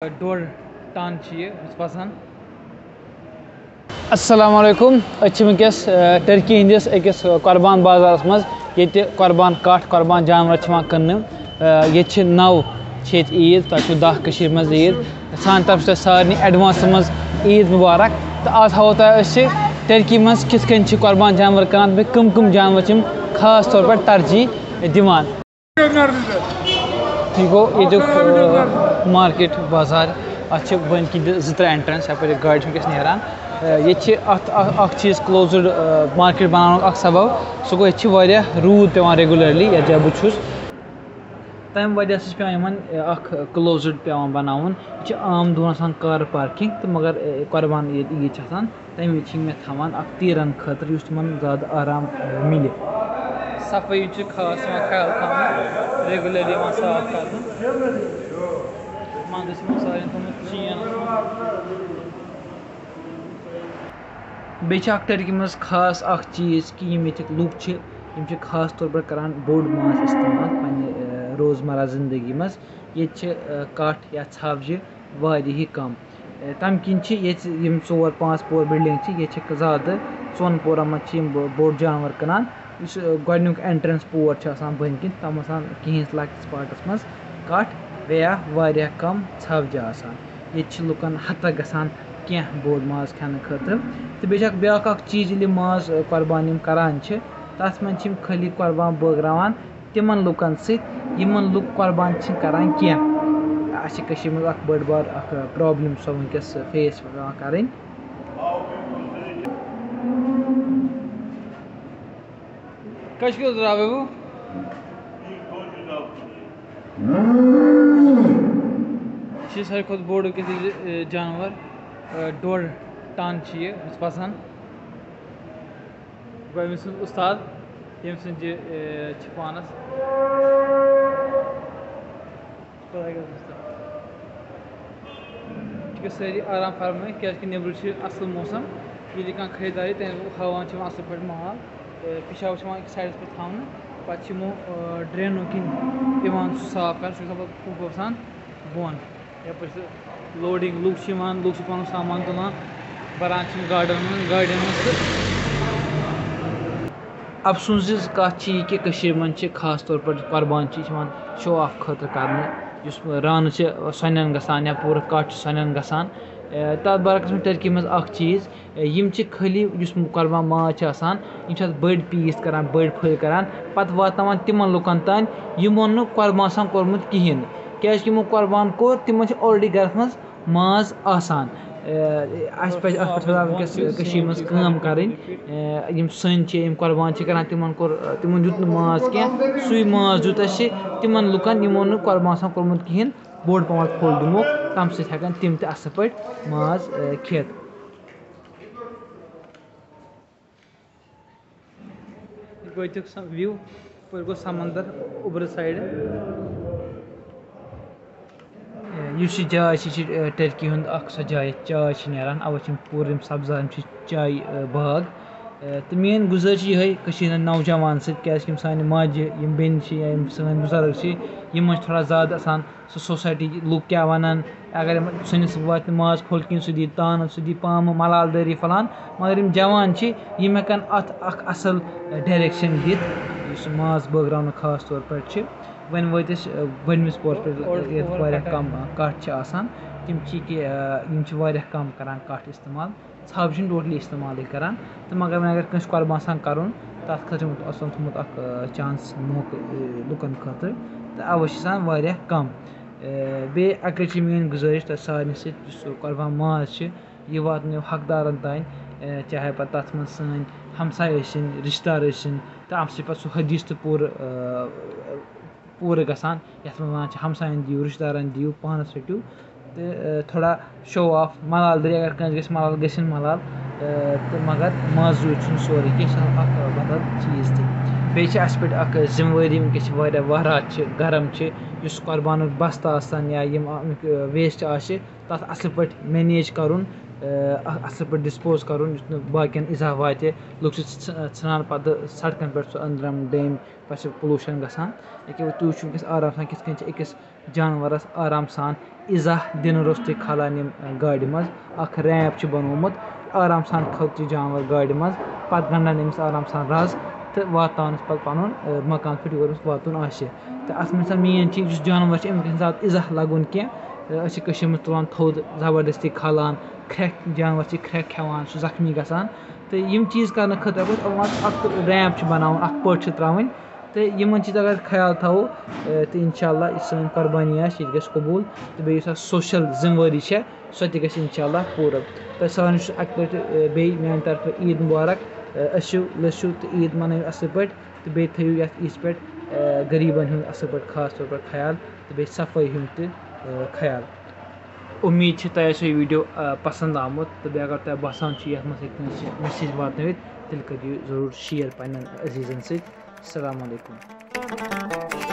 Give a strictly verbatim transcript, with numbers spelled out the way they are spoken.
ڈۄڈ ٹن چھِ یہِ وَزن۔ السلام علیکم۔ أسۍ چھِ وٕنکیٚس، آ، ٹرکی ہٕنٛدِس أکِس، آ، قۄربان بازارَس منٛز، ییٚتہِ قۄربان کَٹھ، قۄربان جانوَر چھِ یِوان کٕننہٕ۔ آ، ییٚتہِ چھِ نَو چھِ ییٚتہِ عیٖد، تۄہہِ چھُو دَہ کٔشیٖرِ منٛز عیٖد۔ سان طرفہٕ چھِ تۄہہِ سارنٕے advance منٛز عیٖد مُبارک۔ تہٕ آز ہاوو تۄہہِ أسۍ چھِ ٹرکی منٛز کِتھ کٔنۍ چھِ قۄربان جانوَر کٕنان، بیٚیہِ کٕم کٕم جانوَر چھِ یِم خاص طور پٮ۪ٹھ ترجیح دِوان۔ یہِ گوٚو ییٚتیُک، آ، مارکیٹ بازار۔ اَتھ چھِ بٔنۍ کِنۍ تہِ زٕ ترٛےٚ entrance، یَپٲرۍ یہِ گاڑِ چھِ وٕنکیٚس نیران۔ آ، ییٚتہِ چھِ اَتھ اَ-، اَکھ چیٖز closed، آ، مارکیٹ بَناونُک اَکھ سبب، سُہ گوٚو ییٚتہِ چھِ واریاہ روٗد پٮ۪وان regularly یَتھ جایہِ بہٕ چھُس۔ تَمہِ وجہ سۭتۍ چھِ پٮ۪وان یِمَن، آ، اَکھ closed پٮ۪وان بَناوُن۔ یہِ چھِ عام دۄہَن آسان car parking تہٕ مگر، آ، قۄربان عیٖد، عیٖد چھِ آسان، تَمہِ وِزِ چھِ یِم مےٚ تھاوان اَکھ تیٖرَن خٲطرٕ، یُس تِمَن زیادٕ آرام، آ، مِلہِ۔ صفٲیی چھِ خاص یِوان خیال تھاونہٕ، regularly یِوان صاف کرنہٕ۔ منٛزٕ چھِ یِمَن سارنٕے تھوٚمُت چین۔ بیٚیہِ چھِ اَکھ ٹرکی منٛز خاص اَکھ چیٖز کہِ یِم ییٚتِکۍ لُکھ چھِ، یِم چھِ خاص طور پر کران بوٚڑ ماز استعمال پننہِ، آ، روزمرہ زندگی منٛز۔ ییٚتہِ چھِ، آ، کَٹھ یا ژھاوجہِ واریاہٕے کم۔ آ، تَمہِ کِنۍ چھِ ییٚتہِ یِم ژور پانٛژھ پور building چھِ، ییٚتہِ چھِ زیادٕ ژۄن پورَن منٛز چھِ یِم بٔڑ جانور کٕنان۔ یُس، آ، گۄڈٕنیُک entrance پور چھُ آسان بٔنۍ کِنۍ، تَتھ منٛز آسان کِہیٖنۍ لۄکٹِس پاٹَس منٛز کَٹھ، بیٚیہِ واریاہ کم ژھاوجہِ آسان۔ ییٚتہِ چھِ لُکَن ہَتَکھ گژھان کینٛہہ بوٚڑ ماز کھٮ۪نہٕ خٲطرٕ۔ تہٕ بیٚیہِ چھِ اَکھ بیٛاکھ اَکھ چیٖز، ییٚلہِ یِم ماز، آ، قۄربان یِم کَران چھِ، تَتھ منٛز چھِ یِم خٲلی قۄربان بٲگراوان تِمَن لُکَن سۭتۍ، یِمَن لُکھ قۄربان چھِنہٕ کَران کینٛہہ۔ اَسہِ چھِ کٔشیٖرِ منٛز اَکھ بٔڑ بار اَکھ، آ، problem سۄ وٕنکیٚس face پٮ۪وان کَرٕنۍ۔ کَشمیٖر درٛاوے بہٕ۔ یہِ چھِ ساروی کھۄتہٕ بوٚڑ وٕنکیٚس یہِ، اے، جانور، اے، ڈۄڈ ٹن چھِ یہِ وَزن۔ گوٚو أمۍ سُنٛد اُستاد، ییٚمۍ سٕنٛز یہِ، اے، چھِ پانَس۔ خۄداے گژھِ مُستعان۔ چھِ سٲری آرام فرمٲیِتھ، کیٛازِکہِ نیٚبرٕ چھِ اَصٕل موسم۔ ییٚلہِ کانٛہہ خریٖدار یی، تٔمِس ہاوان چھِ یِم اَصٕل پٲٹھۍ مال۔ تہٕ پِشاو چھِ یِوان أکِس سایڈَس پٮ۪ٹھ تھاونہٕ، پَتہٕ چھِ یِمو، آ، drain-و کِنۍ یِوان سُہ صاف کَرنہٕ، سُہ چھُ گژھان پَتہٕ کُف وَسان بۄن۔ یَپٲرۍ چھِ loading، لُکھ چھِ یِوان، لُکھ چھِ پَنُن سامان تُلان، بَران چھِ یِم گاڑٮ۪ن منٛز، گاڑٮ۪ن منٛز تہٕ افسوٗسٕچ کَتھ چھِ یہِ کہِ کٔشیٖرِ منٛز چھِ خاص طور پٲٹھۍ قۄربان چھِ، یہِ چھِ یِوان show off خٲطرٕ کَرنہٕ، یُس رانہٕ چھِ سۄنٮ۪ن گژھان یا پوٗرٕ کَٹھ چھِ سۄنٮ۪ن گژھان۔ اے، تَتھ برعکس منٛز ٹٔرکی منٛز اَکھ چیٖز، اے، یِم چھِ خٲلی یُس قۄربان ماز چھِ آسان، یِم چھِ اَتھ بٔڑۍ piece کَران، بٔڑۍ پھٔلۍ کَران، پَتہٕ واتناوان تِمَن لُکَن تام یِمو نہٕ قۄربان آسان کوٚرمُت کِہیٖنۍ۔ کیٛازِکہِ یِمو قۄربان کوٚر، تِمَن چھِ already گَرَس منٛز ماز آسان۔ اے، اَسہِ پَزِ اَتھ پٮ۪ٹھ فِلحال وٕنکیٚس کٔشیٖرِ منٛز کٲم کَرٕنۍ۔ اے، یِم سٔنۍ چھِ، یِم قۄربان چھِ کَران، تِمَن کوٚر، تِمَن دیُت نہٕ ماز کینٛہہ، سُے ماز دیُت اَسہِ تِمَن لُکَن، یِمو نہٕ قۄربان آسان کوٚرمُت کِہیٖنۍ، بوٚڑ پَہمَتھ پھوٚل دِموکھ، تَمہِ سۭتۍ ہٮ۪کَن تِم تہِ اَصٕل پٲٹھۍ ماز، اے، کھٮ۪تھ۔ یہِ گوٚو ییٚتیُک سَ-، view، یَپٲرۍ گوٚو سَمندر اوٚبرٕ side۔ یُس یہِ جاے چھِ، یہِ چھِ، اے، ٹرکی ہُنٛد اَکھ سۄ جاے، یَتھ چاے چھِ نیران، اَوَے چھِ یِم پوٗرٕ یِم سبزار، یِم چھِ چاے، اے، باغ۔ اے، تہٕ میٛٲنۍ گُزٲرِش چھِ یِہوٚے کٔشیٖرِ ہِنٛدٮ۪ن نوجوان سۭتۍ، کیٛازِکہِ یِم سانہِ ماجہِ، یِم بیٚنہِ چھِ یا یِم سٲنۍ بُزرگ چھِ، یِمَن چھِ تھوڑا زیادٕ آسان سُہ society لُکھ کیٛاہ وَنَن، اگر یِم سٲنِس واتہِ ماز پھوٚل کِنۍ سُہ دی تانہٕ، سُہ دی پامہٕ، ملال دٲری پھلان، مگر یِم جوان چھِ، یِم ہٮ۪کَن اَتھ اَکھ اَصٕل direction دِتھ، یُس ماز بٲگراونہٕ خاص طور پٮ۪ٹھ چھِ۔ وۄنۍ وٲتۍ أسۍ، اَ، بٔنمِس پورَس پٮ۪ٹھ، یَتھ واریاہ کَم، اَ، کَٹھ چھِ آسان، تِم چھِ کہِ، اَ، یِم چھِ واریاہ کَم کَران کَٹھ استعمال۔ ژھاوجہِ چھِنہٕ totally استعمالٕے کَران۔ تہٕ مگر وۄنۍ اگر کٲنٛسہِ قۄربان آسان کَرُن، تَتھ خٲطرٕ چھُ آسان تھوٚمُت اَکھ، آ، chance، موقعہٕ، آ، لُکَن خٲطرٕ۔ تہٕ اَوَے چھِ آسان واریاہ کَم۔ آ، بیٚیہِ اَکٕے چھِ میٛٲنۍ گُزٲرِش تۄہہِ سارنٕے سۭتۍ، یُس سُہ قۄربان ماز چھِ، یہِ واتنٲیِو حقدارَن تام، آ، چاہے پَتہٕ تَتھ منٛز سٲنۍ ہمساے ٲسِن، رِشتہٕ دار ٲسِن، تہٕ اَمہِ سۭتۍ پَتہٕ سُہ حدیث تہِ پوٗرٕ، آ، پوٗرٕ گژھان، یَتھ منٛز وَنان چھِ، ہمسایَن دِیِو، رِشتہٕ دارَن دِیِو، پانَس رٔٹِو، تہٕ، آ، تھوڑا show off، ملال دٲری، اگر کٲنٛسہِ گژھِ ملال، گٔژھِن ملال، آ، تہٕ مگر مازٕ روٗد چھُنہٕ سورُے کینٛہہ، یہِ چھُ آسان اَکھ، آ، بدل چیٖز تہِ۔ بیٚیہِ چھِ اَسہِ پٮ۪ٹھ اَکھ، آ، ذِمہٕ وٲری، وٕنکٮ۪س چھِ واریاہ وَہرات چھِ، گرم چھِ، یُس قۄربانُک بستہٕ آسان یا یِم اَمیُک، آ، waste آسہِ، تَتھ اَصٕل پٲٹھۍ manage کَرُن، آ، اَ-، اَصٕل پٲٹھۍ dispose کَرُن، یُتھ نہٕ باقیَن اِزاہ واتہِ۔ لُکھ چھِ ژھ-، ژھٕنان پَتہٕ سڑکَن پٮ۪ٹھ سُہ أنٛدرَم ڈیم، پَتہٕ چھِ pollution گژھان۔ ییٚکیٛاہ وۄنۍ تُہۍ وٕچھِو وٕنکیٚس آرام سان کِتھ کٔنۍ چھِ أکِس جانوَرَس آرام سان ایٖزا دِنہٕ روٚستُے کھالان یِم گاڑِ منٛز۔ اَکھ ریمپ چھِ بَنومُت، آرام سان کھوٚت یہِ جانوَر گاڑِ منٛز، پَتہٕ گَنٛڈان أمِس آرام سان رَز تہٕ واتناونَس پَتہٕ پَنُن مکان پٮ۪ٹھ یور أمِس واتُن آسہِ۔ تہٕ اَتھ منٛز چھِ آسان مین چیٖز، یُس جانوَر چھِ، أمِس گژھِ نہٕ زیادٕ ایٖزا لَگُن کینٛہہ۔ أسۍ چھِ کٔشیٖرِ منٛز تُلان تھوٚد زبردستی کھالان، کھرٛٮ۪کھ، جانوَر چھِ کھرٛٮ۪کھ کھٮ۪وان، چھُ زخمی گژھان۔ تہٕ یِم چیٖز کَرنہٕ خٲطرٕ اَگر أسۍ یِمَن اَکھ ریمپ چھِ بَناوُن، اَکھ پٔٹ چھِ ترٛاوٕنۍ، تہٕ یِمَن چیٖزَن اگر خیال تھاوو، تہٕ اِنشاء اللہ یہِ سٲنۍ قۄربٲنی آسہِ، یہِ تہِ گژھِ قبوٗل۔ تہٕ بیٚیہِ یُس اَتھ سوشَل ذِمہٕ وٲری چھےٚ، سۄ تہِ گژھِ اِنشاء اللہ پوٗرٕ۔ تۄہہِ سارنٕے چھُس اَکہِ لَٹہِ بیٚیہِ میٛانہِ طرفہٕ عیٖد مُبارک۔ أسِو، لٔسِو تہٕ عیٖد مَنٲیِو اَصٕل پٲٹھۍ، تہٕ بیٚیہِ تھٲیِو یَتھ عیٖذ پٮ۪ٹھ غریٖبَن ہُنٛد اَصٕل پٲٹھۍ خاص طور پٲٹھۍ خیال، تہٕ بیٚیہِ صفٲیی ہُنٛد تہِ خیال۔ اُمید چھِ تۄہہِ آسہِ یہِ ویٖڈیو پَسنٛد آمُت، تہٕ بیٚیہِ اگر تۄہہِ باسان چھُ یَتھ منٛز ہیٚکہِ کٲنٛسہِ message واتنٲوِتھ، تیٚلہِ کٔرِو ضروٗر share پنٛنٮ۪ن عزیٖزَن سۭتۍ۔ السلام علیکم۔